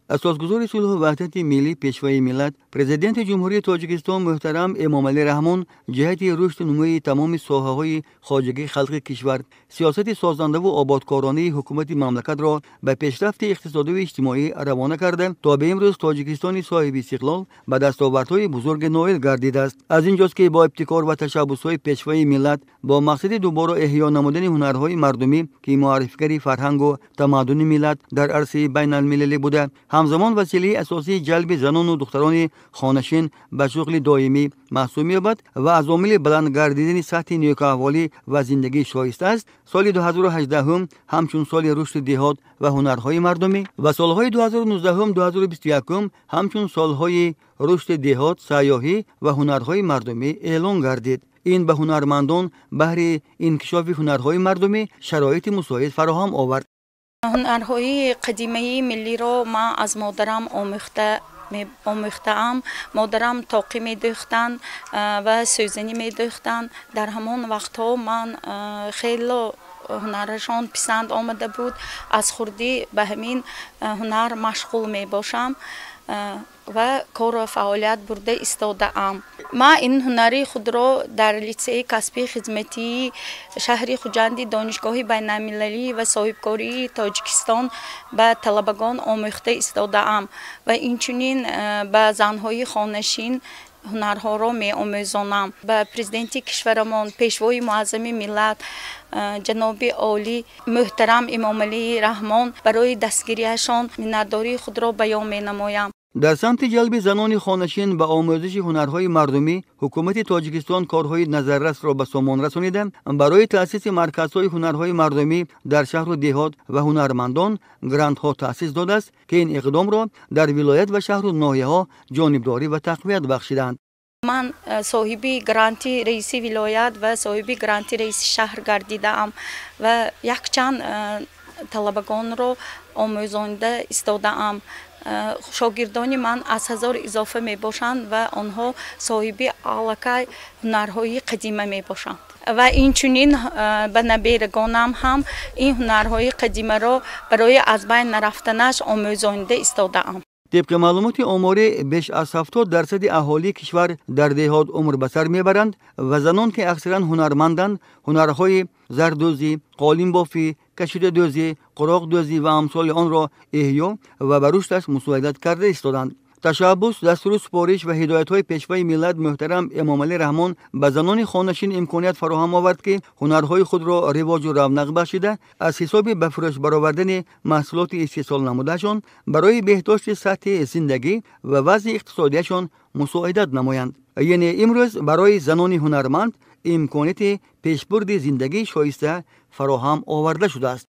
Асосгузори сулҳу ваҳдати миллӣ, Пешвои миллат, Президенти Ҷумҳурии Тоҷикистон муҳтарам Эмомалӣ Раҳмон ҷиҳати рушду нумӯи тамоми соҳаҳои хоҷагии халқи кишвар, сиёсати созандаву ободкоронаи ҳукумати мамлакатро ба пешрафти иқтисодиву иҷтимоӣ равона карда, то ба имрӯз Тоҷикистони соҳиби истиқлол ба дастовардҳои бузурге ноил гардидааст. Аз ин ҷост, ки бо ибтикор ва ташаббусҳои Пешвои миллат бо мақсади дубора эҳё намудани ҳунарҳои мардумӣ, ки муаррифигари фарҳангу тамаддуни миллат дар арсаи байналмилалӣ буда, ҳамзамон василаи асосии ҷалби занону духтарони хонашин ба шуғли доимӣ маҳсуб меёбад ва аз омили баланд гардидани сатҳи некӯаҳволӣ ва зиндагии шоиста аст, соли 2018 ҳамчун соли рушди деҳот ва ҳунарҳои мардумӣ ва солҳои 2019-2021 ҳамчун солҳои рушди деҳот, сайёҳӣ ва ҳунарҳои мардумӣ эълон гардид. Ин ба ҳунармандон баҳри инкишофи ҳунарҳои мардумӣ шароити мусоид фароҳам овард. Ҳунарҳои қадимаи миллиро ман аз модарам омӯхтаам. Модарам тоқӣ медӯхтанд ва сӯзанӣ медӯхтанд. Дар ҳамон вақтҳо ман хело ҳунарашон писанд омада буд. Аз хурдӣ ба ҳамин ҳунар машғул мебошам ва кору фаъолият бурда истодаам. Ман ин ҳунари худро дар литсейи касбии хизматии шаҳри Хуҷанди Донишгоҳи байналмилалӣ ва соҳибкории Тоҷикистон ба талабагон омӯхта истодаам ва инчунин ба занҳои хонашин ҳунарҳоро меомӯзонам. Ба президенти кишварамон, Пешвои муаззами миллат, ҷаноби олӣ муҳтарам Эмомалӣ Раҳмон барои дастгириашон миннатдории худро баён менамоям. Дар самти ҷалби занони хонашин ба омӯзиши ҳунарҳои мардумӣ ҳукумати Тоҷикистон корҳои назаррасро ба сомон расонида, барои таъсиси марказҳои ҳунарҳои мардумӣ дар шаҳру деҳот ва ҳунармандон грантҳо таъсис додааст, ки ин иқдомро дар вилоят ва шаҳру ноҳияҳо ҷонибдорӣ ва тақвият бахшиданд. Ман соҳиби гранти раиси вилоят ва соҳиби гранти раиси шаҳр гардидаам ва якчанд талабагонро омӯзонида истодаам. Шогирдони ман аз 1000 изофа мебошанд ва онҳо соҳиби аллакай ҳунарҳои қадима мебошанд. Ва инчунин ба наберагонам ҳам ин ҳунарҳои қадимаро барои аз байн нарафтанаш омӯзонида истодаам. Тибқи маълумоти оморӣ, беш аз 70% аҳолии кишвар дар деҳот умр ба сар мебаранд ва занон, ки аксаран ҳунарманданд, ҳунарҳои зардӯзӣ, қолинбофӣ, кашидадӯзӣ, қуроқдӯзӣ ва амсоли онро эҳё ва ба рушдаш мусоидат карда истоданд. Ташаббус, дастуру супориш ва ҳидоятҳои Пешвои миллат муҳтарам Эмомалӣ Раҳмон ба занони хонашин имконият фароҳам овард, ки ҳунарҳои худро ривоҷу равнақ бахшида, аз ҳисоби ба фурӯш баровардани маҳсулоти истеҳсол намудаашон барои беҳдошти сатҳи зиндагӣ ва вазъи иқтисодияшон мусоидат намоянд. Яъне имрӯз барои занони ҳунарманд имконияти пешбурди зиндагии шоиста фароҳам оварда шудааст.